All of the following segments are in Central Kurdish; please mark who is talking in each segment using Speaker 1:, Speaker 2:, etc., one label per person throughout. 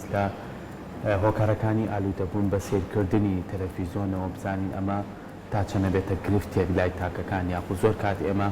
Speaker 1: باس لە هۆکارەکانی ئالوودەبوون بە سەیرکردنی تەلەفیزۆنەوە بزانین ئەمە تا چەند ئەبێتە گرفتێک لای تاکەکان یاخود زۆر کات ئێمە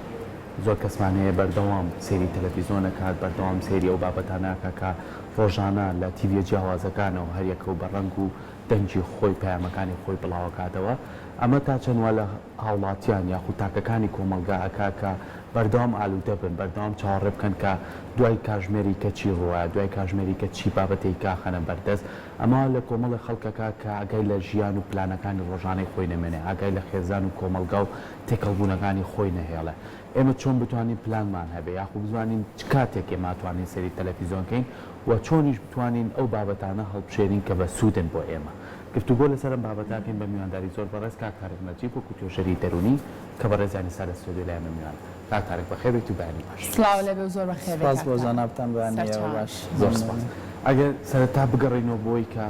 Speaker 1: زۆر کەسمان هەیە بەردەوام سەیری تەلەفیزۆن ئەکات بەردەوام سەیری ئەو بابەتانە ئەکا کە ڕۆژانە لە تیڤیە جیاوازەکانەوە هەریەکە و بە ڕەنگ و دەنگی خۆی پەیامەکانی خۆی بڵاوەکاتەوە ئەمە تا چەند وا لە هاوڵاتیان یاخود تاکەکانی کۆمەڵگا ئەکا کە بەردەوام ئالوودە بن بەردەوام چاوەڕێ بکەن کە دوای کاژمێری کە چی ڕووایە دوای کاژمێری کە چی بابەتێکی کە ئەخەنە بەردەست ئەمە وا لە کۆمەڵێ خەڵک ئەکا کە ئاگای لە ژیان و پلانەکانی ڕۆژانەی خۆی نەمێنێ، ئاگای لە خێزان و کۆمەڵگا و تێکەڵبوونەکانی خۆی نەهێڵێ. ئێمە چۆن بتوانین پلانمان هەبێ یاخود بزانین چ کاتێک ئێمە ئەتوانین سەیری تەلەفیزۆن کەین و چۆنیش بتوانین ئەو بابەتانە هەڵبژێرین کە بەسوودن بۆ ئێمە. گفتوگۆ لەسەر ئەم بابەتە ئەکەین بە میوانداری زۆر بەڕێز کاک تاریق نەجیب وەکو توێژەری دەروونی کە بەڕێزیان ئیستا لە ستۆدیۆ لای ئێمە میوانن. کاک تاریق بەخێر بێیت و بەیانی باش.
Speaker 2: سڵاو لێبێ و زۆر بەخێر بێی
Speaker 3: سپاس
Speaker 2: کاک
Speaker 3: بۆ
Speaker 2: تاریق.
Speaker 3: جەنابتان بەیانی ئێوە
Speaker 2: سەرچاوان.
Speaker 3: باش.
Speaker 1: زۆر
Speaker 3: مەمنونم.
Speaker 1: سپاس. ئەگەر سەرەتا بگەڕێینەوە بۆ ئەوەی کە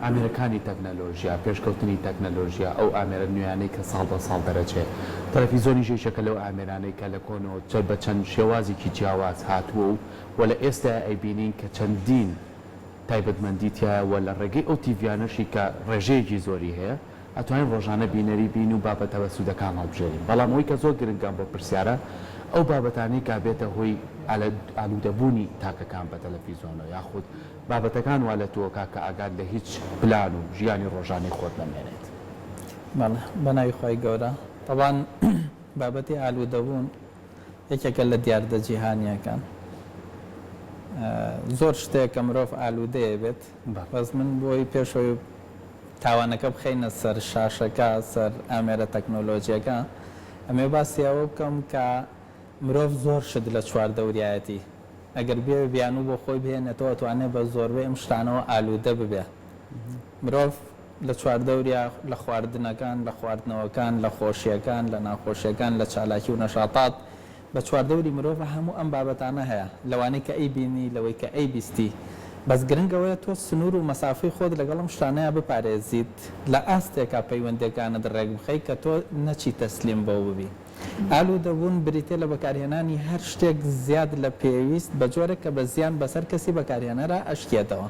Speaker 1: ئامێرەکانی تەکنەلۆژیا، پێشکەوتنی تەکنەلۆژیا، ئەو ئامێرە نوێیانەی کە ساڵ بە ساڵ دەرەچێ، تەلەفیزۆنیش یەکێکە لەو ئامێرانەی کە لە کۆنەوە بە چەند شێوازێکی جیاواز هاتووە و و لە ئێستایا ئەیبینین کە چەندین تایبەتمەندی تیایە و لە ڕێگەی ئەو تیڤیانەشی کە ڕێژەیەکی زۆری هەیە ئەتوانین ڕۆژانە بینەری بین و بابەتە بەسوودەکان هەڵبژێرین بەڵام ئەوەی کە زۆر گرنگە ئەمڕۆ پرسیارە ئەو بابەتانەی کە بێتە هۆی ئالوودەبوونی تاکەکان بە تەلەفیزۆنەوە یاخود بابەتەکان وا لە تۆ ئەکا کە ئاگات لە هیچ پلان و ژیانی ڕۆژانەی خۆت نەمێنێت.
Speaker 3: بەڵێ بەناوی خوای گەورە تەبعەن بابەتی ئالوودەبوون یەکێکە لە دیاردە جیهانییەکان. زۆر شت هەیە کە مرۆڤ ئالوودەیە بێت، بەس من بۆی پێشەوەی تاوانەکە بخەینە سەر شاشەکە، سەر ئامێرە تەکنۆلۆژییەکە، ئەمەوێ باسی ئەوە بکەم کە مرۆڤ زۆر شت لە چواردەوریایەتی، ئەگەر بیەوێ بیانوو بۆ خۆی بهێنێتەوە ئەتوانێ بە زۆربەی ئەم شتانەوە ئالوودە ببێ. مرۆڤ لە چواردەوریا لە خواردنەکان، لە خواردنەوەکان، لە خۆشییەکان، لە ناخۆشییەکان، لە چالاکی و نەشاتات، بە چواردەوری مرۆڤا هەموو ئەم بابەتانە هەیە، لەوانەی کە ئەیبینی، لەوەی کە ئەیبیستی. بەس گرنگ ئەوەیە تۆ سنوور و مەسافەی خۆت لەگەڵ ئەم شتانەیا بپارێزیت، لە ئاستێکا پەیوەندییەکانت ڕێکبخەی کە تۆ نەچی تەسلیم بەو ببی. ئالوودەبوون بریتییە لە بەکارهێنانی هەر شتێک زیاد لە پێویست بە جۆرێک کە بە زیان بەسەر کەسی بەکارهێنەرا ئەشکێتەوە.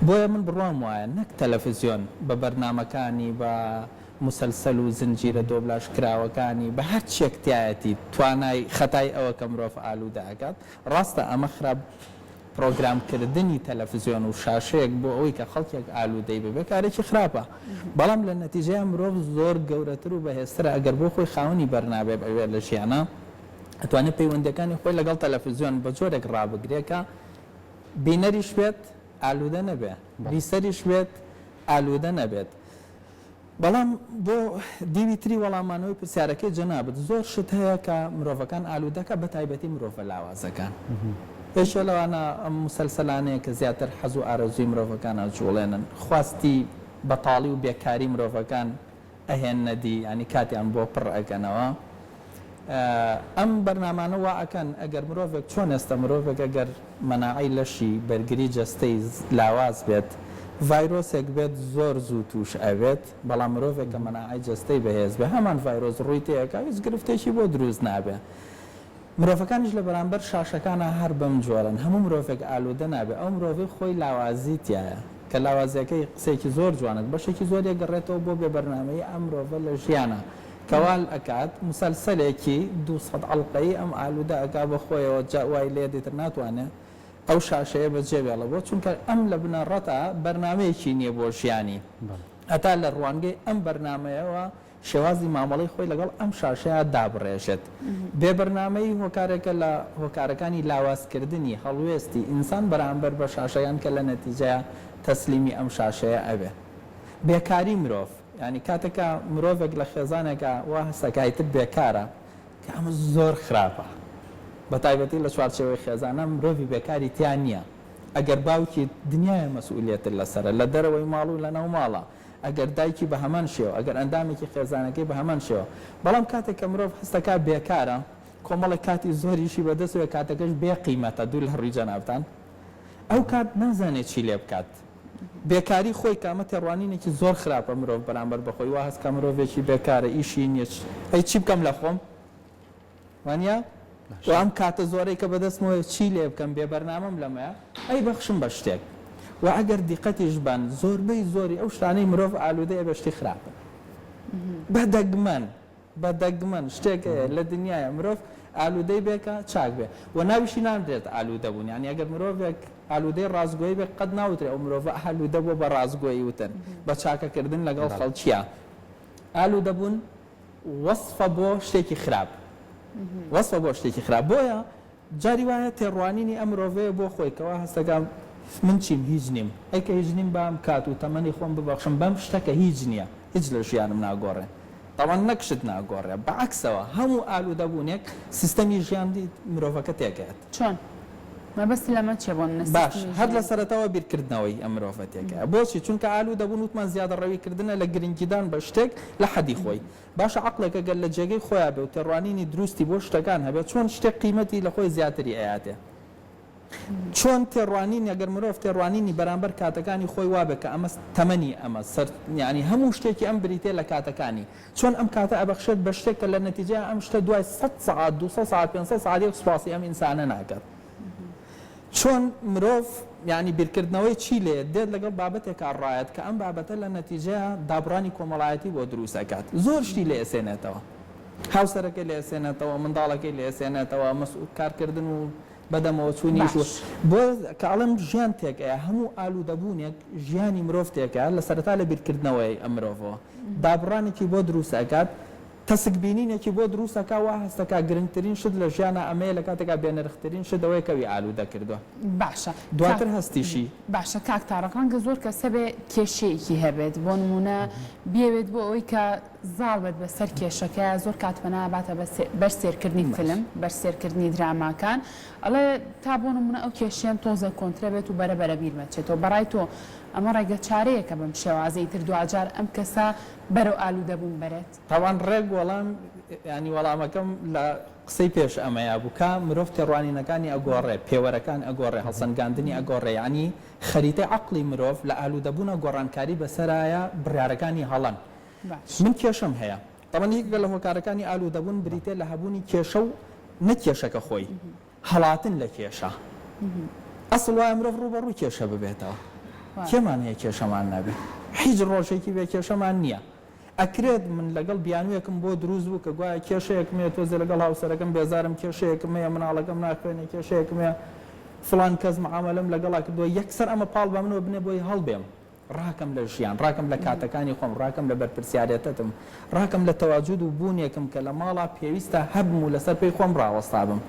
Speaker 3: بۆیە من بڕوام وایە نەک تەلەفزیۆن بە بەرنامەکانی، بە موسەلسەل و زنجیرە دۆبلاژ کراوەکانی، بە هەر چیەک تیایەتی توانای خەتای ئەوە کە مرۆڤ ئالوودە ئەکات. ڕاستە ئەمە خراپ پڕۆگرام کردنی تەلەفزیۆن و شاشەیەک بۆ ئەوەی کە خەڵکێک ئالوودەی ببێ کارێکی خراپە بەڵام لە نەتیجەیا مرۆڤ زۆر گەورەتر و بەهێزترە ئەگەر بۆ خۆی خاوەنی بەرنامەیە بێ لە ژیانا ئەتوانێ پەیوەندیەکانی خۆی لەگەڵ تەلەفزیۆن بە جۆرێک ڕابگرێ کە بینەریش بێت ئالوودە نەبێ بیسەریش بێت ئالوودە نەبێت. بەڵام بۆ دیوی تری وەڵامانەوەی پرسیارەکەی جەنابت، زۆر شت هەیە کە مرۆڤەکان ئالوودەکا بە تایبەتی مرۆڤە لاوازەکان. یەکێ لەوانە ئەم موسەلسەلانەیە کە زیاتر حەز و ئارەزووی مرۆڤەکان ئەجوڵێنن، خواستی بەتاڵی و بێکاری مرۆڤەکان ئەهێننە دی، یانی کاتیان بۆ پڕ ئەکەنەوە. ئەم بەرنامانە وا ئەکەن ئەگەر مرۆڤێک چۆن ئێستا مرۆڤێک ئەگەر مەناعەی لەشی بەرگری جەستەی لاواز بێت ڤایرۆسێک بێت زۆر زوو توش ئەبێت بەڵام مرۆڤێک کە مەناعەی جەستەی بەهێز بێ هەمان ڤایرۆس ڕووی تێئەکا هیچ گرفتێکی بۆ دروست نابێ مرۆڤەکانیش لە بەرامبەر شاشەکانا هەر بەم جۆرەن هەموو مرۆڤێک ئالوودە نابێ ئەو مرۆڤەی خۆی لاوازی تیایە کە لاوازیەکەی قسەیەکی زۆر جوانە بەشێکی زۆری ئەگەڕێتەوە بۆ بێ بەرنامەیی ئەم مرۆڤە لە ژیانا کە وا ئەکات موسەلسەلێکی 200 ئەڵقەیی ئەم ئالوودە ئەکا بە خۆیەوە جا وای لێ دێتر ناتوانێ ئەو شاشەیە بە جێ بێڵێ بۆ چونکە ئەم لە بنەڕەتا بەرنامەیەکی نیە بۆ ژیانی هەتا لە ڕوانگەی ئەم بەرنامەیەوە شێوازی مامەڵەی خۆی لەگەڵ ئەم شاشەیە دابڕێژێت. بێ بەرنامەیی هۆکارێکە لە هۆکارەکانی لاوازکردنی هەڵوێستی ئینسان بەرامبەر بە شاشەکان کە لە نەتیجەیا تەسلیمی ئەم شاشەیە ئەبێ. بێکاری مرۆڤ، یانی کاتێک کە مرۆڤێک لە خێزانێکا وا هەست ئەکا ئیتر بێکارە کە ئەمە زۆر خراپە. بە تایبەتی لە چوارچێوەی خێزانا مرۆڤی بێکاری تیا نییە. ئەگەر باوکی دنیایە مەسئولیەتت لەسەرە لە دەرەوەی ماڵ و لەناو ماڵا. ئەگەر دایکی بە هەمان شێوە، ئەگەر ئەندامێکی خێزانەکەی بە هەمان شێوە. بەڵام کاتێک کە مرۆڤ هەست دەکات بێکارە، کۆمەڵێک کاتی زۆریشی بەدەستەوەیە، کاتەکەش بێ قیمەتە، دوور لە ڕووی جەنابتان، ئەو کات نازانێت چی لێ بکات. بێکاری خۆی کە ئەمە تێڕوانینێکی زۆر خراپە مرۆڤ بەرامبەر بە خۆی، وا هەست کە مرۆڤێکی بێکارە، ئیشی نییە، ئەی چی بکەم لە خۆم؟ وانیە؟ وە ئەم کاتە زۆرەی کە بەدەستمەوەیە چی لێ بکەم بێ بەرنامەم لەمەیا ئەی بەخشم بە شتێک. وە ئەگەر دیقەتیش بەن زۆربەی زۆری ئەو شتانەی مرۆڤ ئالوودەی ئەبێ شتی خراپن. بە دەگمەن بە دەگمەن شتێک هەیە لە دنیایا مرۆڤ ئالوودەی بێ کە چاک بێ وە ناویشی نانرێت ئالوودە بوون یانی ئەگەر مرۆڤێک ئالوودەی ڕاستگۆیی بێ قەت ناوترێ ئەو مرۆڤە ئالوودە بووە بە ڕاستگۆیی وتن بە چاکەکردن لەگەڵ خەڵکیا ئالوودە بوون وەسفە بۆ شتێکی خراپ وەسفە بۆ شتێکی خراپ بۆیە جاری وایە تێڕوانینی ئەم مرۆڤەیە بۆ خۆی کەوا هەستەکا من چیم هیچ نیم ئەی کە هیچ نیم با ئەم کات و تەمەنی خۆم ببەخشم بەم شتە کە هیچ نییە هیچ لە ژیانم ناگۆڕێ تەبعەن نەک شت ناگۆڕێ بە عەکسەوە هەموو ئالوودەبوونێک سیستەمی ژیانی مرۆڤەکە تێکەیەت.
Speaker 2: چۆن؟ مەبەستت لەمە چیە بۆ نمونە
Speaker 3: باش
Speaker 2: سیستمی
Speaker 3: هەر لە
Speaker 2: ژیانی؟
Speaker 3: سەرەتاوە بیرکردنەوەی ئەم مرۆڤە تێکەیە بۆچی؟ چونکە ئالوودەبوون وتمان زیادەڕەوی کردنە لە گرنگیدان بە شتێک لە حەدی خۆی باشە عەقڵێک ئەگەر لە جێگەی خۆیا بێ و تێڕوانینی دروستی بۆ شتەکان هەبێ چۆن شتێک قیمەتی لە خۆی زیاتری ئەیاتێ؟ چۆن تێڕوانینی ئەگەر مرۆڤ تێڕوانینی بەرامبەر کاتەکانی خۆی وابێ کە ئەمە تەمەنی ئەمە سەر یانی هەموو شتێکی ئەم بریتیە لە کاتەکانی چۆن ئەم کاتە ئەبەخشێت بە شتێک کە لە نەتیجەیا ئەم شتە دوای سەت سەعات دووسەد سەعات پێنجسەد سەعات یەک سوپاسی ئەم ئینسانە ناکات چۆن مرۆڤ یانی بیرکردنەوەی چی لێ دێت لەگەڵ بابەتێکا ڕایەت کە ئەم بابەتە لە نەتیجەیا دابڕانی کۆمەڵایەتی بۆ دروست ئەکات زۆر شتی لێ ئەسێنێتەوە هاوسەرەکەی لێ ئەسێنێتەوە منداڵەکەی لێ ئەسێنێتەوە مەسئول کارکردن و بەدەمەوە چوونیش و
Speaker 2: باش.
Speaker 3: بۆ کە ئەڵێم ژیان تێک ئەیا هەموو ئالوودەبوونێک ژیانی مرۆڤ تێکە لە سەرەتا لە بیرکردنەوەی ئەم مرۆڤەوە دابڕانێکی بۆ دروست ئەکات تەسک بینینێکی بۆ دروست ئەکا وا هەست ئەکا گرنگترین شت لە ژیانا ئەمەیە لە کاتێکا بێنرخترین شت ئەوەیە کە ئەوی ئالوودە کردوە.
Speaker 2: باشە
Speaker 3: دواتر
Speaker 2: کاک
Speaker 3: هەستیشی.
Speaker 2: باشە کاک تارق ڕەنگە زۆر کەس هەبێ کێشەیەکی هەبێت بۆ نموونە بیەوێت بۆ ئەوەی کە زاڵ بێت بەسەر کێشەکەیا زۆر کات پەنا ئەباتە بەر سێرکردنی فیلم بەر سێرکردنی دراماکان ئەڵێ تا بۆ نموونە ئەو کێشەیەم تۆزێک کۆنترە بێت و بەرە بەرە بیرم ئەچێتەوە بەڕای تۆ ئەمە ڕێگە چارەیەکە بەم شێوازە ئیتر دواجار ئەم کەسە بەرەو ئالوودەبوون بەرێت؟
Speaker 3: تاوان ڕێک وەڵام یانی وەڵامەکەم لە قسەی پێش ئەمەیا بوو کە مرۆڤ تێڕوانینەکانی ئەگۆڕێ، پێوەرەکان ئەگۆڕێ، هەڵسەنگاندنی ئەگۆڕێ، یانی خەریتەی عەقڵی مرۆڤ لە ئالوودەبوونا گۆڕانکاری بەسەرایە، بڕیارەکانی هەڵەن.
Speaker 2: باش.
Speaker 3: من کێشەم هەیە. تەبعەن یەکێکە لە هۆکارەکانی ئالوودەبوون بریتیە لە هەبوونی کێشە و نەک کێشەکە خۆی. هەڵاتن لە کێشە. ئەسڵ وایە مرۆڤ ڕووبەڕووی کێشە ببێتەوە. کێمان هەیە کێشەمان نەبێ؟ هیچ ڕۆژێکی بێ کێشەمان نییە. ئەکرێت من لەگەڵ بیانوویەکم بۆ دروست بوو کە گوایە کێشەیەکم هەیە تۆزێ لەگەڵ هاوسەرەکەم بێزارم کێشەیەکم هەیە مناڵەکەم ناخوێنێ کێشەیەکم هەیە فڵان کەس معامەلەم لەگەڵا کردووە یەکسەر ئەمە پاڵ بە منەوە بنێ بۆی هەڵبێم ڕاکەم لە ژیان، ڕاکەم لە کاتەکانی خۆم، ڕاکەم لە بەرپرسیارێتەتم، ڕاکەم لە تەواجود و بوونێکم کە لە ماڵا پێویستە هەبم و لەسەر پێی خۆم ڕاوەستابم.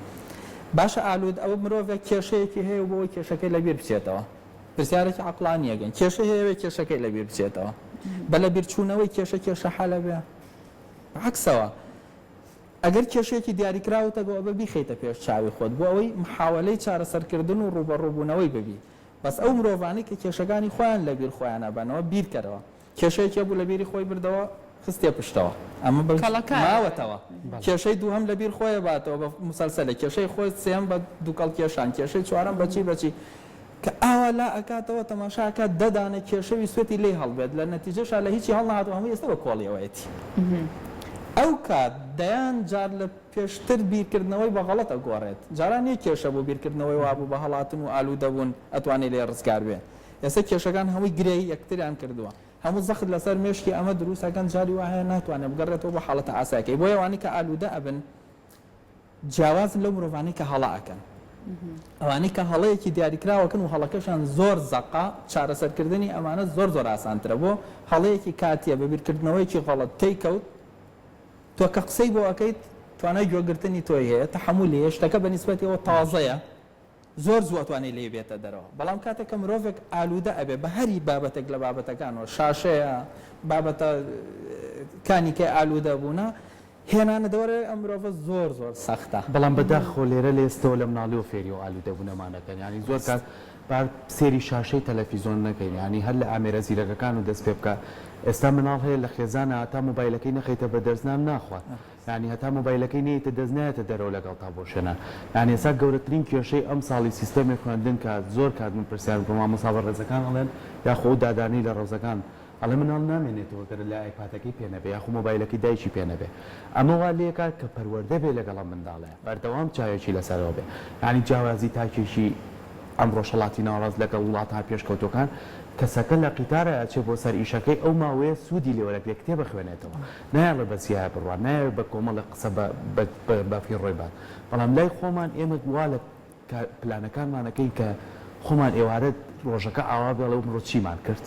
Speaker 3: باشە ئالوود ئەوە مرۆڤێک کێشەیەکی هەیە و بۆ ئەوەی کێشەکەی لەبیر بچێتەوە. پرسیارێکی عەقڵانییە گەن. کێشەی هەیە ئەوێ کێشەکەی لەبیر بچێتەوە. بە لەبیرچوونەوەی کێشە کێشە حەل ئەبێ؟ بە عەکسەوە ئەگەر کێشەیەکی دیاریکراوت هەبێ ئەبێ بیخەیتە پێش چاوی خۆت بۆ ئەوەی محاوەلەی چارەسەرکردن و ڕووبەڕووبوونەوەی ببی. بەس ئەو مرۆڤانەی کە کێشەکانی خۆیان لە بیر خۆیان ئەبەنەوە بیرکەرەوە کێشەیەک هەبوو لە بیری خۆی بردەوە خستیە پشتەوە ئەمە بە
Speaker 2: کەڵەکە
Speaker 3: ماوەتەوە کێشەی دووهەم لە بیر خۆی ئەباتەوە بە موسەلسەلێک کێشەی خۆی سێیەم بە دووکەڵ کێشان کێشەی چوارەم بە چی بە چی کە ئاوا لا ئەکاتەوە تەماشا ئەکات دە دانە کێشە ویستوێتی لێی هەڵبێت لە نەتیجەشا لە هیچی هەڵنەهاتوە هەمووی ئێستا بە کۆڵیەوەیەتی ئەو کات دەیان جار لە پێشتر بیرکردنەوەی بە غەڵەت ئەگۆڕێت. جاران یەک کێشە بوو بیرکردنەوەی وابوو بە هەڵاتن و ئالوودەبوون ئەتوانێ لێی ڕزگار بێ. ئێستا کێشەکان هەمووی گرێی یەکتریان کردووە. هەموو زەخت لەسەر مێشکی ئەمە دروست ئەکەن جاری وا هەیە ناتوانێ بگەڕێتەوە بۆ حاڵەتە ئاسایەکەی. بۆیە ئەوانەی کە ئالوودە ئەبن جیاوازن لەو مرۆڤانەی کە هەڵە ئەکەن. ئەوانەی کە هەڵەیەکی دیاریکراو ئەکەن و هەڵەکەشیان زۆر زەقە، چارەسەرکردنی ئەمانە زۆر زۆر ئاسانترە. بۆ هەڵەیەکی کاتییە بە بیرکردنەوەیەکی غەڵەت تێیکەوت، تۆ کە قسەی بۆ ئەکەیت توانای گوێگرتنی تۆی هەیە، تەحەمولی هەیە، شتەکە بە نیسبەتیەوە تازەیە، زۆر زوو ئەتوانێ لێی بێتە دەرەوە. بەڵام کاتێک کە مرۆڤێک ئالوودە ئەبێ بە هەری بابەتێک لە بابەتەکانەوە، شاشەیە، بابەتە کانی کەی ئالوودە بوونە، هێنانە دەوەرەوەی ئەم مرۆڤە زۆر زۆر سەختە.
Speaker 1: بەڵام بەداخەوە لێرە لە ئێستەوە لە مناڵیەوە فێری ئەو ئالوودەبوونەمان ئەکەن یانی زۆر کات با سێری شاشەی تەلەفیزۆن نەکەین یانی هەر لە ئامێرە زیرەکەکان و دەست پێ بکە ئێستا مناڵ هەیە لە خێزانا هەتا مۆبایلەکەی نەخەیتە بە دەست نان ناخوات یانی هەتا مۆبایلەکەی نەیەیتە دەست نایەتە دەرەوە لەگەڵتا بۆ شوێنان یانی ئێستا گەورەترین کێشەی ئەمساڵی سیستەمی خوێندن کە زۆر کات من پرسیارم کردوە مامۆستا بەڕێزەکان ئەڵێن یاخۆ ئەو دادانەی لە ڕەوزەکان ئەڵێ مناڵ نامێنێتەوە گەر لە ئایپادەکەی پێ نەبێ یاخو مۆبایلەکەی دایکی پێ نەبێ ئەمە وا لێکات کە پەروەردە بێ لەگەڵ ئەم منداڵەیا بەردەوام چاوێکی لەسەرەوە بێ یانی جیاوازی تاکێکی. ئەم ڕۆژهەڵاتی ناوەڕاست لەگەڵ وڵاتە پێشکەوتووەکان، کەسەکە لە قیتارا ئەچێ بۆ سەر ئیشەکەی ئەو ماوەیە سوودی لێ وەرەگرێ کتێب ئەخوێنێتەوە نایەڵێ بە زیایە بڕوا نایەوێ بە کۆمەڵێک قسە بە بە فیڕۆی بات بەڵام لای خۆمان ئێمە وا لە پلانەکانمان ئەکەین کە خۆمان ئێوارە ڕۆژەکە ئاوا بێ ئەڵێ ئمڕۆ چیمان کرد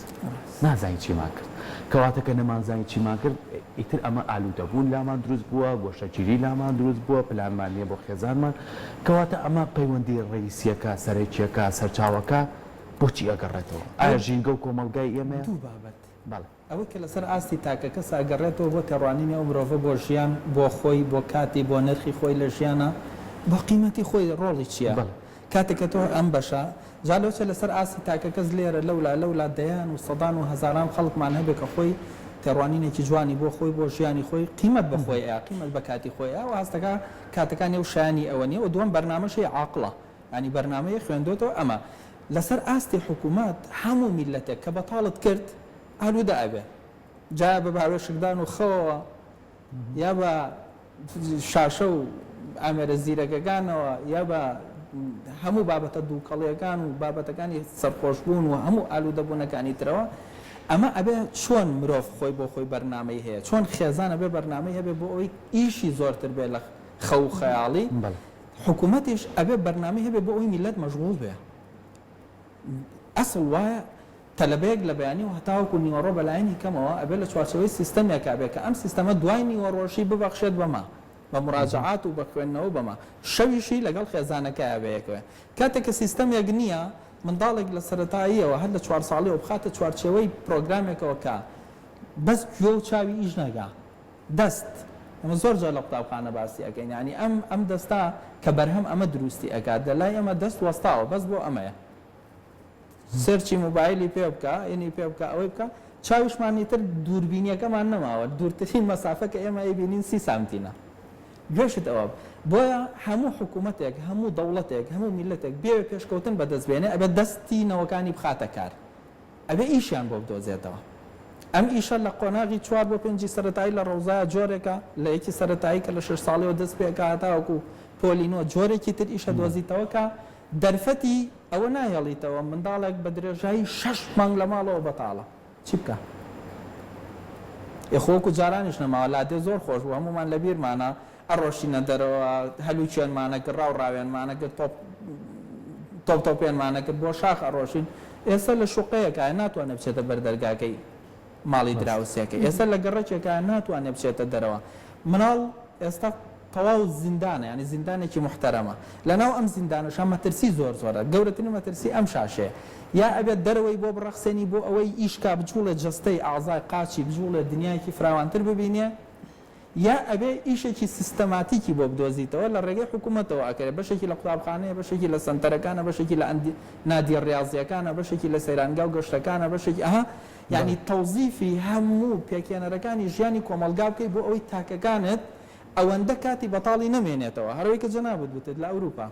Speaker 1: نازانین چیمان کرد کەواتە کە نەمانزانی چیمان کرد ئیتر ئەمە ئالوودەبوون لامان دروست بووە گۆشەگیری لامان دروست بووە پلانمان نییە بۆ خێزانمان کەواتە ئەمە پەیوەندی ڕەئیسیەکە سەرەکیەکە سەرچاوەکە بۆچی ئەگەڕێتەوە ئایا ژینگە و کۆمەڵگای ئێمەیە؟
Speaker 3: دوو بابەت.
Speaker 1: بەڵێ.
Speaker 3: ئەوەی کە لەسەر ئاستی تاکەکەسە ئەگەڕێتەوە بۆ تێڕوانینی ئەو مرۆڤە بۆ ژیان، بۆ خۆی، بۆ کاتی، بۆ نرخی خۆی لە ژیانا، بۆ قیمەتی خۆی، ڕۆڵی چییە؟
Speaker 1: بەڵێ.
Speaker 3: کاتێک کە تۆ ئەم بەشە، جا لۆچە لەسەر ئاستی تاکەکەس لێرە لەولا لەولا دەیان و سەدان و هەزاران خەڵکمان هەبێ کە خۆی تێڕوانینێکی جوانی بۆ خۆی، بۆ ژیانی خۆی، قیمەت بە خۆی ئەیا، قیمەت بە کاتی خۆی ئەیا و هەستەکا کاتەکانی ئەو شایەنی ئەوە نییە و دووەم بەرنامەش هەیە عاقڵە یانی بەرنامەیە خوێندۆتەوە ئەمە لەسەر ئاستی حکوومەت هەموو میللەتێک کە بەتاڵت کرد ئالوودە ئەبێ جا بە باوێشکدان و خەوەوە یا بە شاشە و ئامێرە زیرەکەکانەوە یا بە هەموو بابەتە دووکەڵیەکان و بابەتەکانی سەرخۆشبوون و هەموو ئالوودەبوونەکانی ترەوە ئەمە ئەبێ چۆن مرۆڤ خۆی بۆ خۆی بەرنامەی هەیە چۆن خێزان ئەبێ بەرنامەی هەبێ بۆ ئەوەی ئیشی زۆرتر بێ لە خەو و خەیاڵی حکوومەتیش ئەبێ بەرنامەی هەبێ بۆ ئەوەی میللەت مەشغوڵ بێ ئەسڵ وایە تەلەبەیەک لە بەیانیەوە هەتاوەکو نیوەڕۆ بەلایەنی کەمەوە ئەبێ لە چوارچێوەی سیستەمێکا بێ کە ئەم سیستەمە دوای نیوەڕۆشی ببەخشێت بەمە بە موراجەعات و بە خوێندنەوە بەمە شەویشی لەگەڵ خێزانەکەیا بەیەکەوە کاتێک کە سیستەمێک نییە منداڵێک لە سەرەتاییەوە هەر لە چوار ساڵیەوە بخاتە چوارچێوەی پرۆگرامێکەوە کە بەس گوێ و چاوی ئیش نەکا دەست ئێمە زۆر جار لە قوتابخانە باسی ئەکەین یانی ئەم ئەم دەستە کە بەرهەم ئەمە دروستی ئەکات لە لای ئێمە دەست وەستاوە بەس بۆ ئەمەیە search ی مۆبایلی پێ بکە ئینی پێ بکە ئەوەی بکە چاویشمان ئیتر دووربینیەکەمان نەماوە دوورترین مەسافە کە ئێمە ئەیبینین سی سانتینە گوێشت ئەوە بۆیە هەموو حکوومەتێک هەموو دەوڵەتێک هەموو میللەتێک بێ پێشکەوتن بەدەست بێنێ ئەبێ دەستی نەوەکانی بخاتە کار ئەبێ ئیشیان بۆ بدۆزێتەوە. ئەم ئیشە لە قۆناغی چوار بۆ پێنجی سەرەتایی لە ڕەوزایە جۆرێکە، لە یەکی سەرەتایی کە لە شەش ساڵیەوە دەست پێ ئەکا هەتاوەکو پۆلی نۆ جۆرێکی تر ئیشە دۆزیتەوە کە دەرفەتی ئەوە ناهێڵیتەوە منداڵێک بە درێژایی شەش مانگ لە ماڵەوە بەتاڵە چی بکا؟ ئێ خۆ وەکو جارانیش نەماوە لادێ زۆر خۆش بوو هەموومان لە بیرمانە ئەڕۆشتینە دەرەوە هەلوچێنمان ئەکرد ڕاو ڕاوێنمان ئەکرد تۆپ تۆپ تۆپێنمان ئەکرد بۆ شاخ ئەڕۆشین ئێستا لە شوقەیەکایە ناتوانێت بچێتە بەر دەرگاکەی ماڵی دراوسێکەی ئێستا لە گەڕەکێکایە ناتوانێت بچێتە دەرەوە مناڵ ئێستا تەواو زیندانە یانی زیندانێکی موحتەرەمە لەناو ئەم زیندانەشا مەترسی زۆر زۆرە گەورەترین مەترسی ئەم شاشەیە یا ئەبێت دەرەوەی بۆ بڕەخسێنی بۆ ئەوەی ئیش کا بجوڵێ جەستەی ئەعزای قاچی بجوڵێ دنیایەکی فراوانتر ببینێ یا ئەبێ ئیشێکی سیستەماتیکی بۆ بدۆزیتەوە لە ڕێگەی حکوومەتەوە ئەکرێ بەشێکی لە قوتابخانەیە بەشێکی لە سەنتەرەکانە بەشێکی لە نادیە ڕیاضیەکانە بەشێکی لە سەیرانگا و گەشتەکانە بەشێکی ئەها یانی تەوزیفی هەموو پێکهێنەرەکانی ژیانی کۆمەڵگا بکەی بۆ ئەوەی تاکەکانت ئەوەندە کاتی بەتاڵی نەمێنێتەوە هەرەوەی کە جەنابت وتت لە ئەوروپا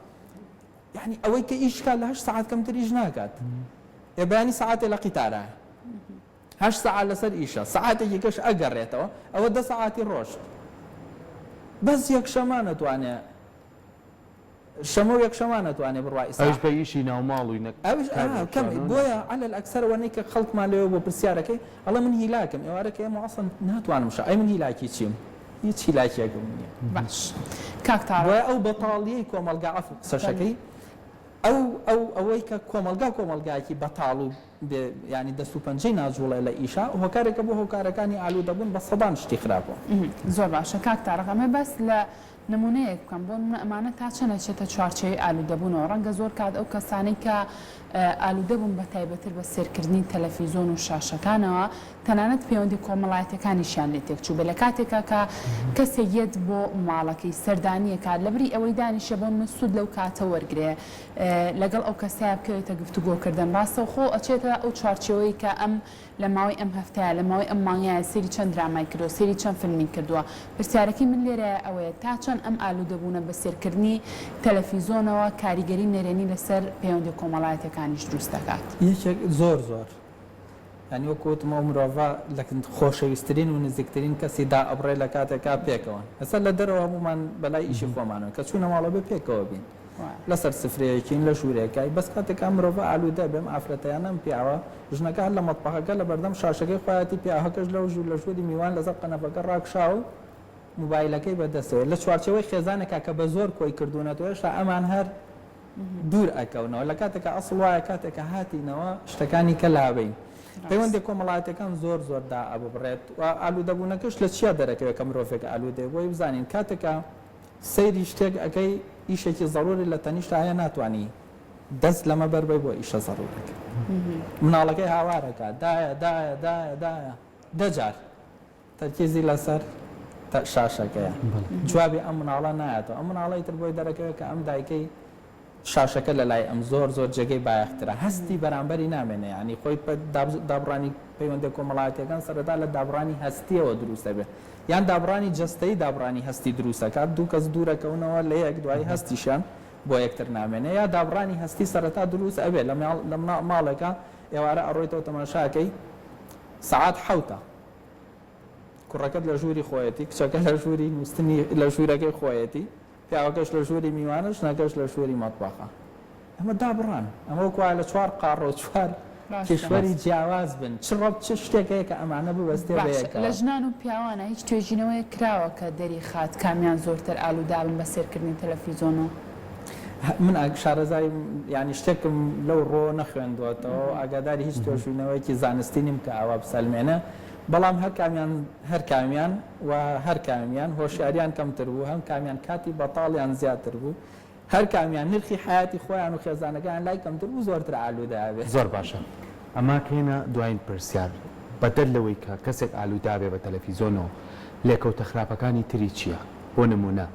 Speaker 3: یانی ئەوەی کە ئیش کا لە هەشت سەعات کەمتر ئیش ناکات ئێ بەیانی سەعاتێ لە قیتارایە هەشت سەعات لەسەر ئیشە سەعاتێکی کەش ئەگەڕێتەوە ئەوە دە سەعاتی ڕۆشت بەس یەکشەمە نەتوانێ شەمە و یەکشەمە نەتوانێ بڕوا
Speaker 1: ئیسراحە. ئەویش بە ئیشی ناوماڵ و نەک
Speaker 3: ئەویش
Speaker 1: کاری
Speaker 3: ئا کەم
Speaker 1: ڕۆژانە و
Speaker 3: بۆیە عەلەل ئەکسەر ئەوەنەی کە خەڵکمان لەوێ بۆ پرسیارەکەی ئەڵێ من هیلاکم ئێوارە کە ئێمە ئەسڵەن ناتوانم شە ئەی من هیلاکی چیم هیچ هیلاکیەکم نیە.
Speaker 2: باش کاک تارق.
Speaker 3: بۆیە ئەو بەتاڵیەی کۆمەڵگا عەفو قسەشەکەی ئەو ئەو ئەوەی کە کۆمەڵگا کۆمەڵگایەکی بەتاڵ و بێ یانی دەست و پەنجەی ناجوڵێ لە ئیشا هۆکارێکە بۆ هۆکارەکانی ئالوودەبوون بە سەدان شتی خراپەوە.
Speaker 2: زۆر باشە کاک تارق ئەمە باس لە نمونەیەک بکەم بۆ نمونە ئەمانە تا چەند ئەچێتە چوارچێوەی ئالوودەبوونەوە ڕەنگە زۆر کات ئەو کەسانەی کە ئالوودە بوون بە تایبەتر بە سێرکردنی تەلەفیزۆن و شاشەکانەوە تەنانەت پەیوەندی کۆمەڵایەتیەکانیشیان لێ تێکچووبێ لە کاتێکا کە کەسێک یەت بۆ ماڵەکەی سەردانیەکات لەبری ئەوەی دانیشێ بۆ نمونە سوود لەو کاتە وەرگرێ لەگەڵ ئەو کەسەیا بکەوێتە گفتوگۆکردن ڕاستەوخۆ ئەچێتە ئەو چوارچێوەی کە ئەم لە ماوەی ئەم هەفتەیە لە ماوەی ئەم مانگەیا سەیری چەند درامای کردووە سەیری چەند فیلمی کردووە پرسیارەکەی من لێرەیا ئەوەیە تا چەند ئەم ئالوودەبوونە بە سێرکردنی تەلەفیزۆنەوە کاریگەری نەرێنی لەسەر پەیوەندیە کۆمەڵایەتیەکانیش دروست دەکات؟
Speaker 3: یەکێک زۆر زۆر یانی وەکو وتم ئەو مرۆڤە لە خۆشەویسترین و نزیکترین کەسی دائەبڕێ لە کاتێکا پێکەوەن ئێستا لە دەرەوە هەموومان بەلای ئیشی خۆمانەوە کە چوونە ماڵەوە بێ پێکەوە بین. لەسەر سفرەیەکین لە ژوورێکای بەس کاتێک ئەم مرۆڤە ئالوودە بێ ئەم ئافرەتە یان ئەم پیاوە ژنەکە هەر لە مەتبەخەکە لە بەردەم شاشەکەی خۆیەتی پیاوەکەش لەو ژوور لە ژووری میوان لەسەر قەنەفەکە ڕاکشاوە و موبایلەکەی بە دەستەوەیە لە چوارچێوەی خێزانێکا کە بە زۆر کۆی کردوونەتەوە هێشتا ئەمان هەر دوور ئەکەونەوە لە کاتێکا ئەسڵ وایە کاتێکە هاتینەوە شتەکانی کە لابەین پەیوەندی کۆمەڵایەتەکان زۆر زۆر دا ئەببڕێت و ئالوودەبوونەکەش لە چیا دەرەکەوێت کە مرۆڤێک ئالوودەیە بۆی بزانین کاتێکە سەیری شتێک ئەکەی ئیشێکی زەڕوری لە تەنیشتا هەیە ناتوانی دەست لەمە بەربەی بۆ ئیشە زەڕورەکە مناڵەکەی هاوارەکە دایە دایە دایە دایە دەجار تەرکیزی لەسەر شاشەکەیە جوابی ئەم مناڵە نایەتەوە ئەم مناڵە ئیتر بۆی دەرەکەوێت کە ئەم دایکەی شاشەکە لەلای ئەم زۆر زۆر جێگەی بایەخترە هەستی بەرامبەری نامێنێ یانی خۆی دابڕانی پەیوەندیە کۆمەڵایەتیەکان سەرەتا لە دابڕانی هەستیەوە دروست دەبێت یان دابڕانی جەستەیی دابڕانی هەستی دروست دەکات دوو کەس دوورەکەونەوە لە یەک دوایی هەستیشیان بۆ یەکتر نامێنێ یا دابڕانی هەستی سەرەتا دروست ئەبێ لە ماڵێکا ئێوارە ئەڕۆیتەوە تەماشاکەی سەعات حەوتە کوڕەکەت لە ژووری خۆیەتی کچەکە لە ژووری نووستنی لە ژوورەکەی خۆیەتی پیاوەکەش لە ژووری میوانە، ژنەکەش لە ژووری مەتبەخە. ئەمە دابڕان. ئەمە وەکو وایە لە چوار قاڕە و چوار کیشوەری جیاواز بن. چ ڕەبت، چ شتێک هەیە کە ئەمانە ببەستێ بە
Speaker 2: باشە
Speaker 3: یەکەوە؟
Speaker 2: لە ژنان و پیاوانا هیچ توێژینەوەیەک کراوە کە دەری خات کامیان زۆرتر ئالوودابن بە سێرکردنی تەلەفیزۆنەوە؟
Speaker 3: من شارەزای یانی شتێکم لەو ڕووە نەخوێندووەتەوە و ئاگاداری هیچ توێژینەوەیەکی زانستی نیم کە ئاوا بسەلمێنێ. بەڵام هەر کامیان هەر کامیان و هەر کامیان هۆشیاریان کەمتر بوو، هەم کامیان کاتی بەتاڵیان زیاتر بوو، هەر کامیان نرخی حەیاتی خۆیان و خێزانەکەیان لای کەمتر بوو زۆرتر ئالوودە ئەبێ.
Speaker 1: زۆر باشە ئەمە کەینە دواین پرسیار بەدەر لەوەی کە کەسێک ئالوودابێ بە تەلەفیزۆنەوە لێکەوتە خراپەکانی تری چیە؟ بۆ نموونە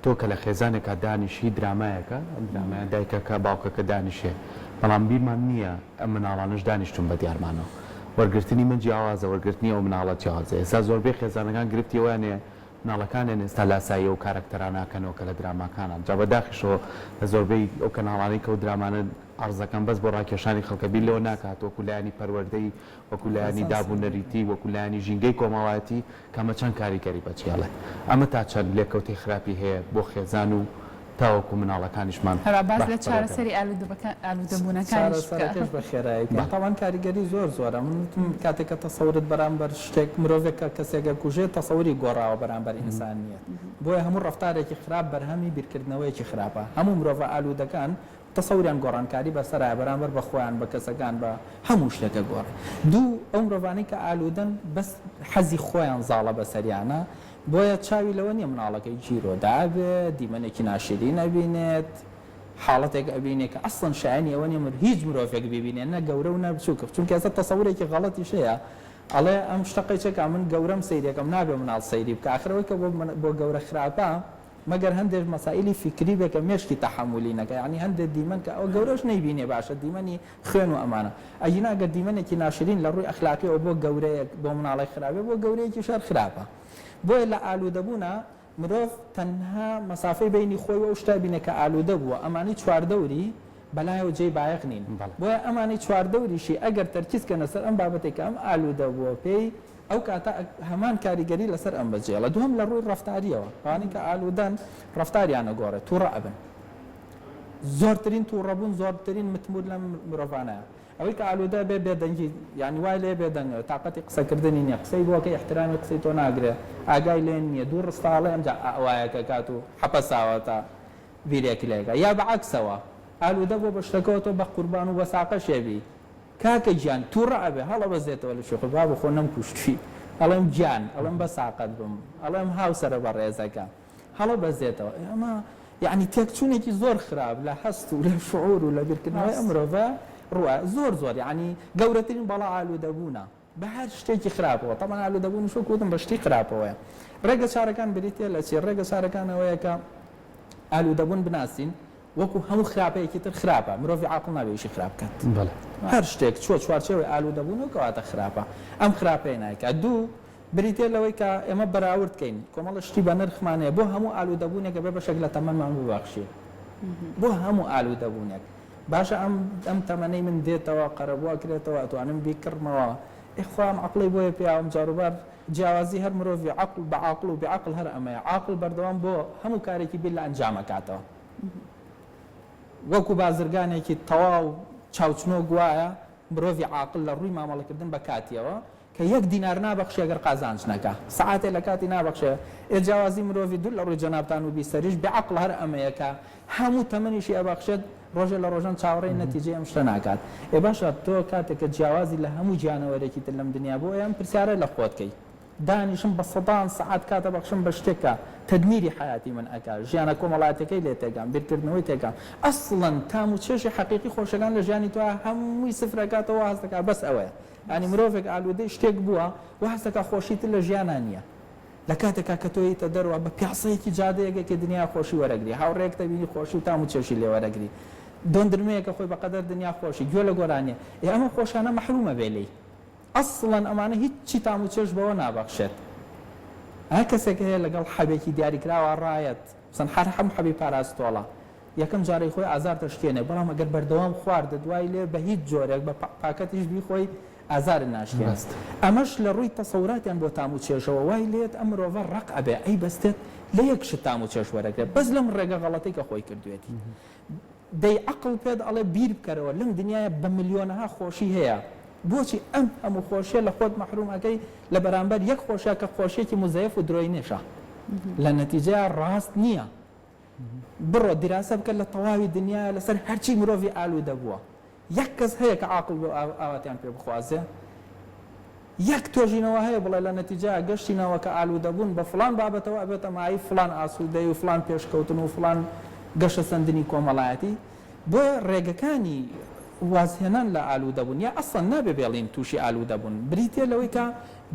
Speaker 1: تۆ کە لە خێزانێکا دانیشی درامایەکە ئەم درامایە دایکەکە باوکەکە دانیشێ بەڵام بیرمان نییە ئەم مناڵانەش دانیشتوون بە دیارمانەوە وەرگرتنی من جیاوازە وەرگرتنی ئەو مناڵە جیاوازە ئێستا زۆربەی خێزانەکان گرفتی ئەوەیان هەیە مناڵەکانیان ئێستا لاسایی ئەو کارەکتەرانە ئەکەنەوە کە لە دراماکانان جا بەداخیشەوە لە زۆربەی ئەو کەناڵانەی کە ئەو درامانە عەرزەکەن بەس بۆ ڕاکێشانی خەڵکە بیر لەوە ناکات وەکو لایەنی پەروەردەی وەکو لایەنی داب و نەریتی، وەکو لایەنی ژینگەی کۆمەڵایەتی کە ئەمە چەند کاریگەری بەجێهێڵێ. ئەمە تا چەند لێکەوتەی خراپی هەیە بۆ خێزان و تاوەکو مناڵەکانیشمان
Speaker 2: هەروا باس
Speaker 1: باش
Speaker 2: لە
Speaker 1: پەروەردە بکەین.
Speaker 2: چارەسەری ئالوودەبوونەکانیش بکە.
Speaker 3: چارەسەرەکەش بە خێرایی بکەین. تەبعەن کاریگەری زۆر زۆرە. من وتم کاتێک کە تەسەورت بەرامبەر شتێک، مرۆڤێک کە کەسێک ئەکوژێ تەسەوری گۆڕاوە بەرامبەر ئینسانیەت. بۆیە هەموو ڕەفتارێکی خراپ بەرهەمی بیرکردنەوەیەکی خراپە. هەموو مرۆڤە ئالوودەکان تەسەوریان گۆڕانکاری بەسەرایە بەرامبەر بە خۆیان، بە کەسەکان، بە هەموو شتێک ئەگۆڕێ. دوو، ئەو مرۆڤانەی کە ئالوودەن بەس حەزی خۆیان زاڵە بەسەریانا، بۆیە چاوی لەوە نییە مناڵەکەی گیرۆدابێ، دیمەنێکی ناشیرین ئەبینێت، حاڵەتێک ئەبینێ کە ئەسڵەن شایەنی ئەوە نییە هیچ مرۆڤێک بیبینێ، نە گەورە و نە بچووک، چونکە ئێستا تەسەورێکی غەڵەتیش هەیە ئەڵێ ئەم شتە قەیچەکە من گەورەم سەیری ئەکەم نابێ مناڵ سەیری بکا، ئاخر ئەوەی کە بۆ گەورە خراپە مەگەر هەندێک مەسائیلی فیکری بێ کە مێشکی تەحەمولی نەکا یانی هەندێ دیمەن کە ئەوە گەورەش نەیبینێ باشە دیمەنی خوێن و ئەمانە ئەگینا گەر دیمەنێکی ناشرین لە ڕووی ئەخلاقیەوە بۆ گەورەیەک بۆ مناڵێک خراپ بێ بۆ گەورەیەکیش هەر خراپە بۆیە لە ئالوودەبوونا مرۆڤ تەنها مەسافەی بەینی خۆی و ئەو شتە بینێ کە ئالوودە بووە ئەمانەی چواردەوری بەلایەوە جێی بایەخ نین بۆیە ئەمانەی چواردەوریشی ئەگەر تەرکیز کەنە سەر ئەم بابەتەی کە ئەم ئالوودە بووە پێی ئەو کاتە هەمان کاریگەری لەسەر ئەم بەجێڵە. دووهەم لە ڕووی ڕەفتارییەوە، ئەوانەی کە ئالوودەن ڕەفتاریان ئەگۆڕێت، تووڕە ئەبن. زۆرترین تووڕەبوون، زۆرترین متمور لەم مرۆڤانەیە. ئەوەی کە ئالوودە بێ بێدەنگی، یانی وای لێ بێدەنگ، تاقەتی قسەکردنی نییە، قسەی بۆ ئەکەی ئیحترامی قسەی تۆ ناگرێ، ئاگای لێ نییە، دوو ڕستە ئەڵێ ئەمجا ئاوایەک ئەکات و حەپەساوەتە بیرێک لێکا. یا بە عەکسەوە، ئالوودە بووە بە شتەکەوە تۆ بە قوربان و بە ساقەشێ بی، کاکە گیان توڕە ئەبێ هەڵەبەزێتەوە لە شوێ خۆی بابە خۆ نەمکوشتوی ئەڵێم گیان ئەڵێم بەس تاقەت بم ئەڵێم هاوسەرە بەڕێزەکە هەڵەبەزێتەوە ئەمە یەعنی تێکچوونێکی زۆر خراپ لە هەست و لە شعور و لە بیرکردنەوەی ئەم مرۆڤە ڕووە زۆر زۆر یەعنی گەورەترین بەڵا ئالوودەبوونە بە هەر شتێکی خراپەوە تەبعەن ئالوودەبوونیش وەکو وتم بە شتی خراپەوەیە ڕێگە چارەکان بریتیە لە چی ڕێگە چارەکان ئەوەیە کە ئالوودەبوون بناسین وەکو هەموو خراپەیەکی تر خراپە، مرۆڤی عاقڵ نابێ ئیشی خراپ بکات.
Speaker 1: بەڵێ.
Speaker 3: هەر شتێک چووە چوارچێوەی ئالوودەبوونەوە کەواتە خراپە. ئەم خراپەیە نایکات. دوو، بریتییە لەوەی کە ئێمە بەراورد کەین، کۆمەڵە شتی بەنرخمان هەیە، بۆ هەموو ئالوودەبوونێک ئەبێ بەشێک لە تەمەنمان ببەخشین. بۆ هەموو ئالوودەبوونێک. باشە ئەم ئەم تەمەنەی من دێتەوە، قەرەبوو ئەکرێتەوە، ئەتوانم بیکڕمەوە. ئێ خوا ئەم عەقڵەی بۆیە پیاوم جاروبار جیاوازی هەر مرۆڤی عەقڵ بە عاقڵ و بێ عەقڵ هەر ئەمەیە. عاقڵ بەردەوام بۆ هەموو کارێکی بیر لە ئەنجام ئەکاتەوە. وەکو بازرگانێکی تەواو چاوچنۆک وایە مرۆڤی عاقڵ لە ڕووی مامەڵەکردن بە کاتیەوە کە یەک دینار نابەخشێ گەر قازانج نەکا سەعاتێ لە کاتی نابەخشێ ئێ جیاوازی مرۆڤی دوور لە ڕووی جەنابتان و بیسەریش بێ عەقڵ هەر ئەمەیە کە هەموو تەمەنیشی ئەبەخشێت ڕۆژێ لە ڕۆژان چاوەڕێی نەتیجەی ئەم شتە ناکات ئێ باشە تۆ کاتێک کە جیاوازی لە هەموو گیانەوەرێکی تر لەم دنیا بۆ ئێ ئەم پرسیارە لە خۆت کەی دانیشم بە سەدان سەعات کات ئەبەخشم بە شتێک کە تەدمیری حەیاتی من ئەکا، ژیانە کۆمەڵایەتیەکەی لێ تێکام، بیرکردنەوەی تێکام، ئەسڵەن تام و چێژی حەقیقی خۆشیەکان لە ژیانی تۆ هەمووی سفر ئەکاتەوە وا هەست ئەکا بەس ئەوەیە. یانی مرۆڤێک ئالوودەی شتێک بووە وا هەست ئەکا خۆشی تر لە ژیانا نییە. لە کاتێکا کە تۆ یەیتە دەرەوە بە پیاسەیەکی جادەیەکێکی دنیا خۆشی وەرەگری، هاوڕێیەک دەبینی خۆشی و تام و چێژی لێ وەرەگری، دۆندرمەیەکە خۆی بەقەدەر دنیا خۆشی، گوێ لە گۆرانیە، ئێ ئەمە خۆشیانە مەحروومە بێ لێی. ئەسڵەن ئەمانە هیچی تام و چێژ بەوە نابەخشێت. هەر کەسێک هەیە لەگەڵ حەبێکی دیاریکراوا ڕایەت، مەسەن هەر هەموو حەبی پاراستۆڵە، یەکەم جارەی خۆی ئازار دەشکێنێ، بەڵام ئەگەر بەردەوام خواردت وای لێ بە هیچ جۆرێک بە پاکەتیش بیخۆی ئازارت ناشکێنێ. ئەمەش لە ڕووی تەسەوراتیان بۆ تام و چێژەوە وای لێت ئەم مرۆڤە ڕەق ئەبێ ئەیبەستێت لە یەک شت تام و چێژ وەرەگرێ بەس لەم ڕێگە غەڵەتەی کە خۆی کردوێتی. دەی عەقڵ پێت ئەڵێ بیر بکەرەوە لەم دنیایە بە ملیۆنەها خۆشی هەیە بۆچی ئەم هەموو خۆشیە لە خۆت مەحروم ئەکەی لە بەرامبەر یەک خۆشیا کە خۆشیەکی موزەیەف و درۆینەشە لە نەتیجەیا ڕاست نیە بڕۆ دیراسە بکە لە تەواوی دنیایا لەسەر هەرچی مرۆڤی ئالودە بووە یەک کەس هەیە کە عاقڵ بێ و ئاواتیان پێ بخوازێ؟ یەک توێژینەوە هەیە بڵێ لە نەتیجەیا گەشتینەوە کە ئالوودەبوون بە فڵان بابەتەوە ئەبێتە مایەی فڵان ئاسوودەی و فڵان پێشکەوتن و فڵان گەشەسەندنی کۆمەڵایەتی؟ بۆیە ڕێگەکانی وازهێنان لە ئالوودەبوون یا ئەسڵەن نابێ بێڵین تووشی ئالوودەبوون بریتییە لەوەی کە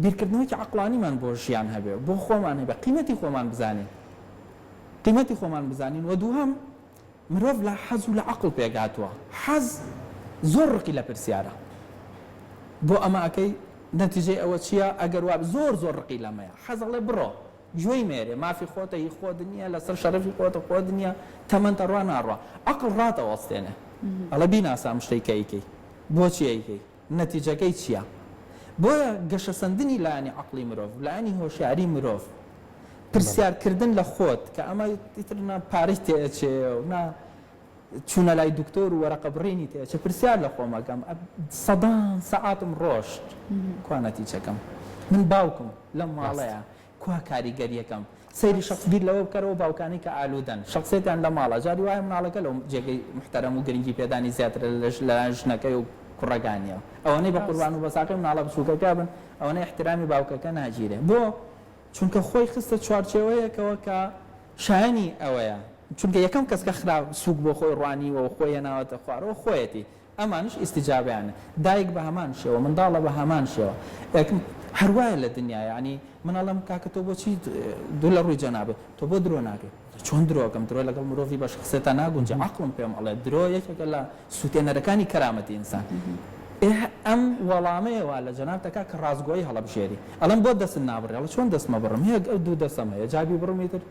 Speaker 3: بیرکردنەوەیەکی عەقڵانیمان بۆ ژیان هەبێ، بۆ خۆمان هەبێ، قیمەتی خۆمان بزانین، قیمەتی خۆمان بزانین و دووهەم مرۆڤ لە حەز و لە عەقڵ پێک هاتووە، حەز زۆر ڕقی لە پرسیارە، بۆ ئەمە ئەکەی، نەتیجەی ئەوە چییە، ئەگەر وا زۆر زۆر ڕقی لەمەیە، حەز ئەڵێ بڕۆ، گوێی مێرێ، مافی خۆتە هی خۆت نییە، لەسەر شەرەفی خۆتە خۆت نییە، تەمەنتە ڕوا ناڕوا، عەقڵ ڕاتەوەستێنێ، ئەڵێ بیناسە ئەم شتەی کە ئەیکەی، بۆچی ئەیکەی؟ نەتیجەکەی چییە؟ بۆیە گەشەسەندنی لایەنی عەقڵی مرۆڤ، لایەنی هۆشیاری مرۆڤ، پرسیارکردن لە خۆت کە ئەمە ئیتر نا پارەی تێئەچێ و نا چوونە لای دکتۆر و وەرەقە بڕینی تێئەچێ، پرسیار لە خۆم ئەکەم سەدان سەعاتم ڕۆشت کوا نەتیجەکەم؟ من باوکم لەم ماڵەیە کوا کاریگەریەکەم؟ سەیری شەخس بیر لەوە بکەرەوە باوکانەی کە ئالوودەن شەخسیەتیان لە ماڵە جاری وایە مناڵەکە لەو جێگەی موحتەرەم و گرنگی پێدانی زیاترە لە لەلایەن ژنەکەی و کوڕەکانیەوە ئەوەنەی بە قوربان و بەساقەی مناڵە بچووکەکە بن ئەوەنە ئیحترامی باوکەکە ناگیرێ بۆ؟ چونکە خۆی خستە چوارچێوەیەکەوە کە شایەنی ئەوەیە چونکە یەکەم کەس کە خراپ سووک بۆ خۆی ڕوانیوە و خۆی هێناوەتە خوارەوە خۆیەتی ئەمانیش ئیستیجابەیانە دایک بە هەمان شێوە منداڵە بە هەمان شێوە یەکم هەر وایە لە دنیا یانی من ئەڵێم کاکە تۆ بۆچی دوو لە ڕووی جەنابت تۆ بۆ درۆ ناکەی چۆن درۆ ئەکەم درۆ لەگەڵ مرۆڤی بە شەخسێتا ناگونجێ عەقڵم پێم ئەڵێ درۆ یەکێکە لە سووتێنەرەکانی کەرامەتی ئینسان ئێ ئەم وەڵامەیە وا لە جەنابت ئەکا کە ڕاستگۆیی هەڵەبژێری ئەڵێم بۆ دەستت نابڕی ئەڵێ چۆن دەستمە بڕم هەیە ئەو دوو دەستەم هەیە جا بیبڕم ئیتر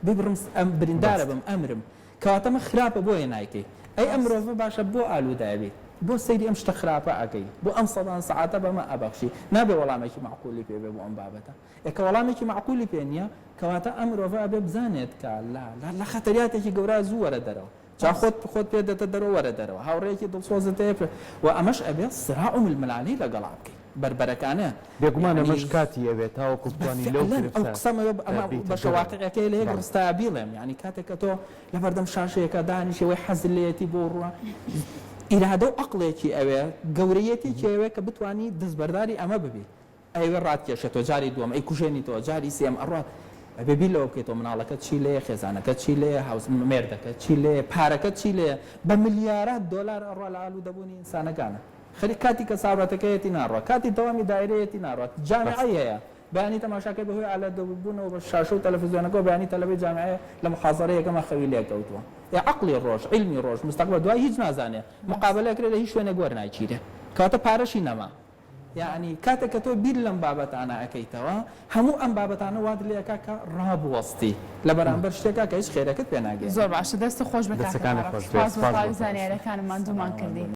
Speaker 3: بیبڕم ئەم بریندارە بم ئەمرم کەواتە ئەمە خراپە بۆیە نایکەی. ئەی ئەم مرۆڤە باشە بۆ ئالوودە ئەبی؟ بۆ سەیری ئەم شتە خراپە ئەکەی؟ بۆ ئەم سەدان سەعاتە بەمە ئەبەخشی؟ نابێ وەڵامێکی مەعقولی پێ بێ بۆ ئەم بابەتە. ئێ کە وەڵامێکی مەعقولی پێ نییە، کەواتە ئەم مرۆڤە ئەبێ بزانێت کە لە لە خەتەریاتێکی گەورە زوو وەرە دەرەوە. جا خۆت خۆت پێ دێتە دەرەوە وەرە دەرەوە. هاوڕێیەکی دڵسۆزت هەیە پێ و ئەمەش ئەبێ سراع و ململانێی لەگەڵا بکەی. بەربەرەکانێ.
Speaker 1: بێگومان
Speaker 3: یەعنی
Speaker 1: ئەمەش کاتی ئەوێ تاوەکو
Speaker 3: بە
Speaker 1: بتوانی لەو
Speaker 3: فعلەن ئەو
Speaker 1: گرفتە
Speaker 3: قسەم ئەوێ ئەمە
Speaker 1: بیتە
Speaker 3: بەشە
Speaker 1: دەرەوە.
Speaker 3: واقعیەکەیە لە یەک
Speaker 1: بەڵێ.
Speaker 3: ڕستەیا بیڵێم یەعنی کاتێک کە تۆ لەبەردەم شاشەیەکا دانیشی ئەوەی حەزت لێیەتی بۆ ڕوا ئیرادە و عەقڵێکی ئەوێ گەورەیەتێکی ئەوێ کە بتوانی دەستبەرداری ئەمە ببی ئەیەوێ ڕاتکێشێتەوە جاری دووەم ئەیکوژێنیتەوە جاری سێیەم ئەڕوا ئەبێ بیر لەوە بکەیتەوە مناڵەکەت چی لێیە خێزانەکەت چی لێیە هاوس مێردەکەت چی لێیە پارەکەت چی لێیە بە ملیارات دۆلار ئەڕوا لە ئالوودەبوونی ئینسانەکانە خەریک کاتی کەسابەتەکەیەتی ناڕوا کاتی دەوامی دایرەیەتی ناڕوات جامیعەی هەیە بەیانی تەماشاکەی بەهۆی ئالەدەبوونەوە بە شاشە و تەلەفزیۆنەکەوە بەیانی تەلەبەی جامیعەیە لە محازەرەی یەکەما خەوی لێ کەوتووە ئێ عەقڵی ڕۆژ عیلمی ڕۆژ مستەقبەل دوای هیچ نازانێ مقابەلە ئەکرێ لە هیچ شوێنێک وەرناگیرێ کەواتە پارەشی نەما یەعنی کاتێک کە تۆ بیر لەم بابەتانە ئەکەیتەوە هەموو ئەم بابەتانە وات لێ ئەکا کە ڕابوەستی لە بەرامبەر شتێکا کە هیچ خێرێکت پێ ناگەیەنێ.
Speaker 2: زۆر باشە دەستت خۆش بێ کاکە
Speaker 1: دەستەکانت
Speaker 2: فاروق
Speaker 1: خۆش بێت
Speaker 2: سوپاس بۆ
Speaker 1: سوپاس
Speaker 2: تەواوی
Speaker 1: بۆ تۆش.
Speaker 2: زانیاریەکانت ماندوومان کردی.